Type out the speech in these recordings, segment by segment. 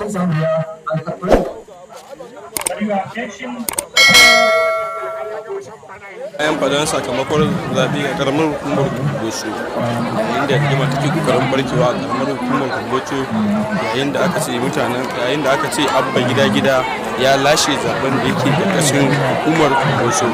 For your attention, Bayan fadan sakamakon zaɓe a ƙaramar hukumar Kumbotso, yayin da rigima take kokarin barkewa a ƙaramar hukumar Kumbotso, yayin da aka ce Abba Gida Gida ya lashe zaben da yake ƙarƙashin hukumar Kumbotso.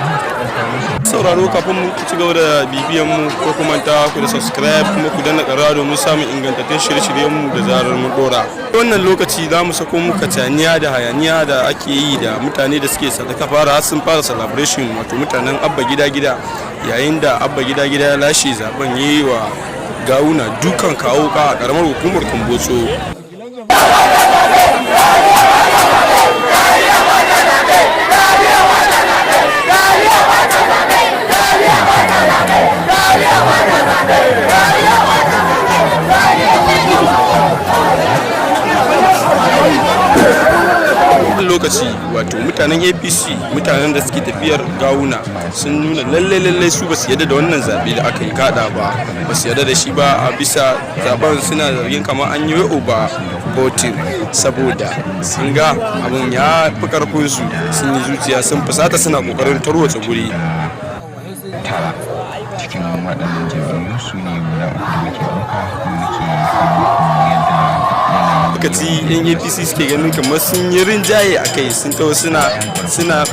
Sauraro, kafin mu ci gaba da bibiyan mu, ko kuma ta ku da subscribe kuma ku danna ƙararrawa domin samun ingantattun shirye-shiryen mu da zarar mun dora. Wannan lokaci za mu sako muka taniya da hayaniya da ake yi da mutane da suke sadaka fara har sun fara celebration, wato mutanen Abba Gida Gida, yayin da Abba Gida Gida ya lashe zaben, yi wa Gawuna dukan kawo ka a karamar hukumar Kumbotso. Lokaci, wato mutanen APC, mutanen da suke tafiyar Gawuna, sun nuna lalle lalle su ba su yarda da wannan zaɓe da aka yi kada ba, ba su yarda da shi ba. A bisa zaben suna zargin kamar an yi over voting, saboda sun ga abin ya fi karfin su, sun yi zuciya, sun fusata, suna kokarin tarwatsa guri. Tara cikin waɗannan jam'iyyu su ne guda uku da muke ɗauka kuma muke kawo yadda yanayin Lokaci yan APC suke ganin kamar sun yi rinjaye a kai, sun taho suna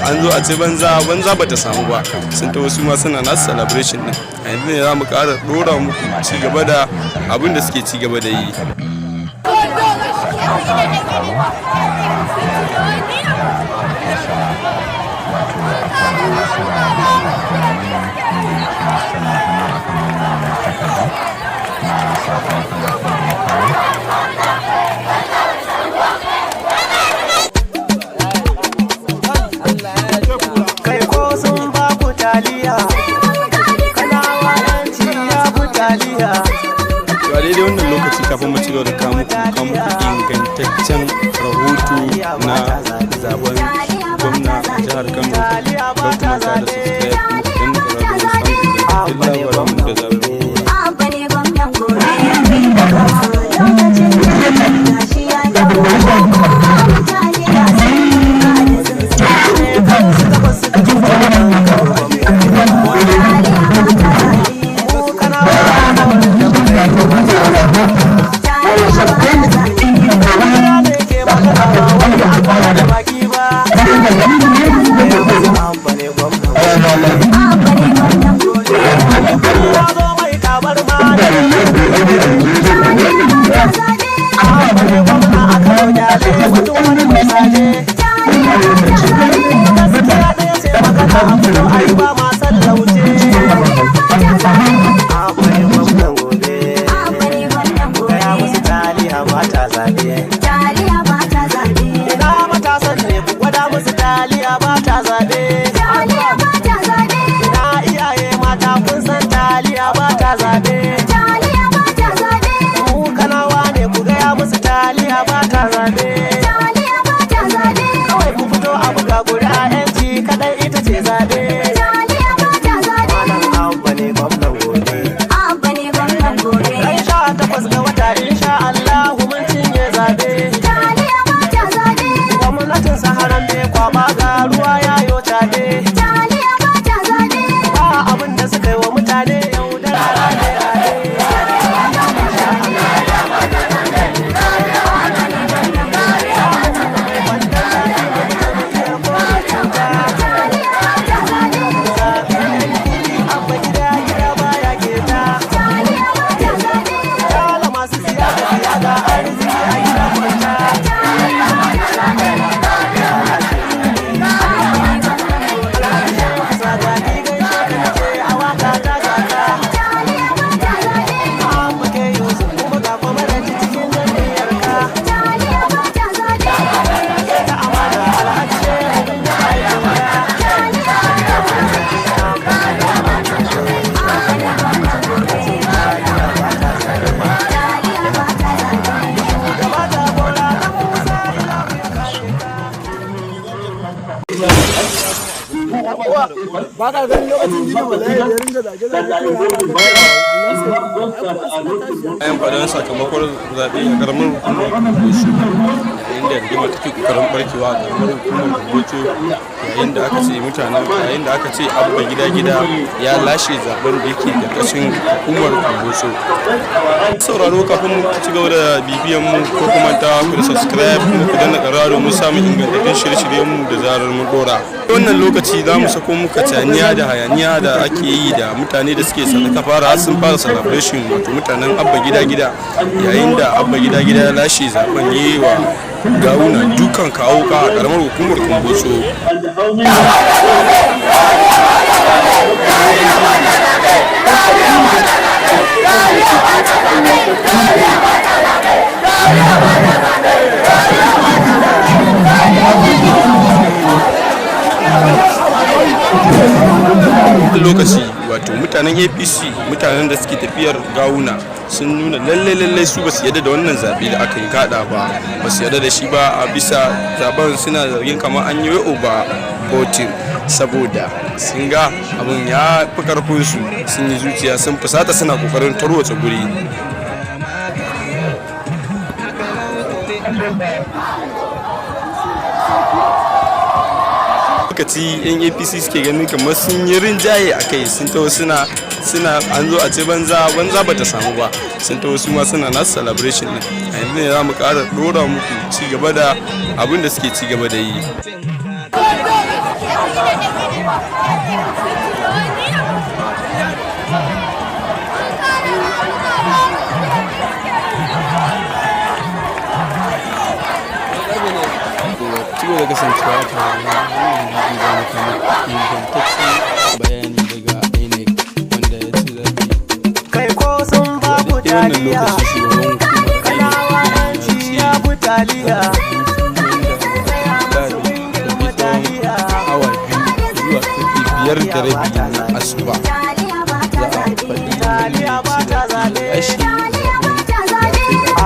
an zo a ci banza banza bata samu ba, sun taho su ma suna nasu celebration din. A yanzu ne za mu ƙara ɗora muku ci gaba da abin da suke ci gaba da yi. Karɓi sakamakon da ya kawo na tare da Farfesa, wato akwai Ambassador Dauda Abdulmumin, wanda yake sanya hannu akan wannan takarda na sakamakon zaɓen da ya kawo. Kai, ko sun ba ku taliya, Kanawa yanci ya ku taliya. To, a daidai wannan lokaci, kafin mu ci gaba da kawo muku ingantaccen rahoto na zaben gwamna a jihar Kano, kar ku manta da subscribe kuma ku danna ƙararrawar samun ingantattun labaran mu da zarar mun ɗora. Abba ne gwamnan gobe. Lokacin gashi ya dawo. Mutane ga sun da sun Takwas suka ci gwamnan Kano. Mu Kanawa alkawarin da muka yi. Kira ne ke magana, ba wai an fara da baki ba. Abba ne gwamnan gobe. Ya zo mai kabar ma. Abba ne gwamna a Kano, kyale mutum wani mai saje. Gaskiya ɗaya sai magana a fito ai ba ma san lauje. Abba ne gwamnan gobe. Gaya musu taliya ba ta zaɓe. Taliya ba ta zaɓe. Ina matasan ne? Ku gwada musu taliya ba ta zaɓe. Taliya ba ta zaɓe. Ina iyaye mata? Kun san taliya ba ta zaɓe. Taliya ba ta zaɓe. Mu Kanawa ne, ku gaya musu taliya ba ta zaɓe. Taliya ba ta zaɓe. Kawai ku fito a buga ƙuri'a, yanci kaɗai ita ce zaɓe. Taliya ba ta zaɓe. Malam Abba ne gwamnan gobe. Abba ne gwamnan gobe. Ran 18 ga wata, insha Allahu, mun cinye zaɓe. Taliya ba ta zaɓe. Gwamnatin Saharan bai kwaba ga ruwa ya yo caɓe. Taliya ba ta zaɓe. Ba abin da suka yi wa mutane yau da rane rane. Taliya ba ta zaɓe. Abba Gida Gida baya keta. Taliya ba ta zaɓe. Kala masu siyasa siyasa, arziki a gida kwanta. Taliya ba ta zaɓe. Sagani gaishe ka nace a waka ta gaka. Taliya ba ta zaɓe. Abba ke Yusuf, kuma ga kwamaranci cikin jam'iyyar ka. Taliya ba ta zaɓe. Ta amana, Alhaji Shehu, mun yi aikin ka. Taliya ba ta zaɓe. Taliya ba ta zaɓe. Gaba ta gora na Musa ila ya kare ka. Ba ka ganin lokacin gina wallahi da ya ringa zage-zage kawai ana Bayan fadan sakamakon zaɓe a ƙaramar hukumar Kumbotso, yayin Yayin da rigima take kokarin barkewa a karamar hukumar Kumbotso, yayin da aka ce Abba Gida Gida ya lashe zaben da yake karkashin hukumar Kumbotso. Sauraro, kafin mu ci gaba da bibiyan mu, ko kuma ta ku da subscribe kuma ku danna ƙararrawa domin samun ingantattun shirye-shiryen mu da zarar mun dora. Wannan lokaci za mu sako muka caniya da hayaniya da ake yi da mutane da suke sadaka fara har sun fara celebration, wato mutanen Abba Gida Gida, yayin da Abba Gida Gida ya lashe zaben yi wa Gawuna dukan kawo ka a karamar hukumar Kumbotso. And how many Lokaci, wato mutanen APC, mutanen da suke tafiyar Gawuna, sun nuna lalle lalle su ba su yarda da wannan zaɓe da aka yi kada ba, ba su yarda da shi ba. A bisa zaben suna zargin kamar an yi over voting, saboda sun ga abin ya fi karfin su, sun yi zuciya, sun fusata, suna kokarin tarwatsa guri. Lokaci yan APC suke ganin kamar sun yi rinjaye a kai, sun taho suna an zo a ce banza banza bata samu ba, sun taho su ma suna nasu celebration din. A yanzu ne za mu ƙara ɗora muku ci gaba da abin da suke ci gaba da yi. Ci gaba da kasancewa tare da wannan bidiyo, za mu kama ingantaccen bayani daga INEC wanda ya ci zaɓe. Kai, ko sun ba ku a wannan taliya. lokaci shugaban hukumar Kanawa INEC yanci ya ya fi taliya. ce awa 2 zuwa karfe 5:30 na asuba za a faɗi Taliya ba ta zaɓe. lashe.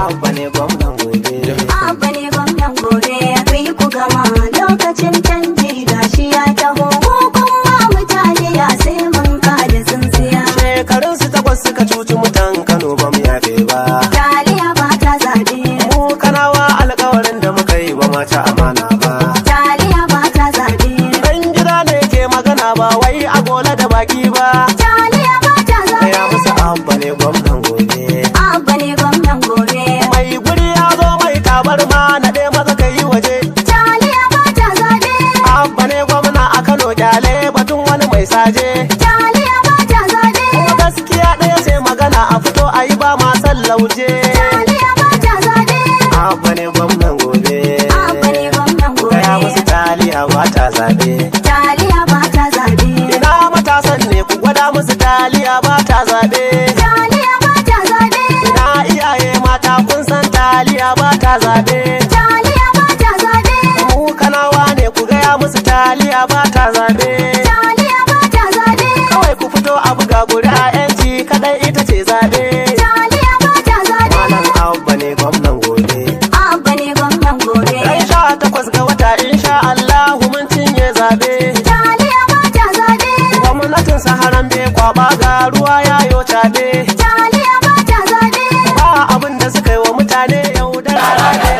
Abba ne gwamnan gobe. Abba ne gwamnan gobe, ku yi ku gama, lokacin canji gashi ya taho. Ko kuma mutane ya sai mun kada tsintsiya. Shekarun su 8 suka cuci mutan Kano, ba mu yafe ba. Taliya ba ta zaɓe. Mu Kanawa alkawarin da muka yi ba ma ci amana ba. Taliya ba ta zaɓe. Dan gida ne ke magana, ba wai a gola da baki ba. Taliya ba ta Gaya zaɓe. musu Abba ne gwamnan gobe. Abba ne gwamnan gobe. Mai guri ya zo, mai tabarma naɗe, maza ka yi waje. Taliya ba ta zaɓe. Abba ne gwamna a Kano, kyale batun wani mai saje. Taliya ba ta zaɓe. Kuma gaskiya ɗaya sai magana a fito a yi, ba ma san lauje. Taliya ba ta zaɓe. Abba ne gwamnan gobe. Abba ne gwamnan Gaya musu gobe. taliya ba ta zaɓe. Taliya ba ta zaɓe. Ina matasan ne? Ku gwada musu taliya ba ta zaɓe. Taliya ba ta zaɓe. Ina iyaye mata? Kun san taliya ba ta zaɓe. Taliya ba ta zaɓe. Mu Kanawa ne, ku gaya musu taliya ba ta zaɓe. Taliya ba ta zaɓe. Kawai ku fito a buga ƙuri'a, 'yanci kaɗai ita ce zaɓe. Taliya ba ta zaɓe. Malam Abba ne gwamnan gobe. Abba ne gwamnan gobe. Ran 18 ga wata, insha Allahu mun cinye zaɓe. Taliya ba ta zaɓe. Gwamnatin Saharan bai kwaba ga ruwa yayo caɓe. Taliya ba ta zaɓe. Ba abin da suka yi wa mutane yau da rana.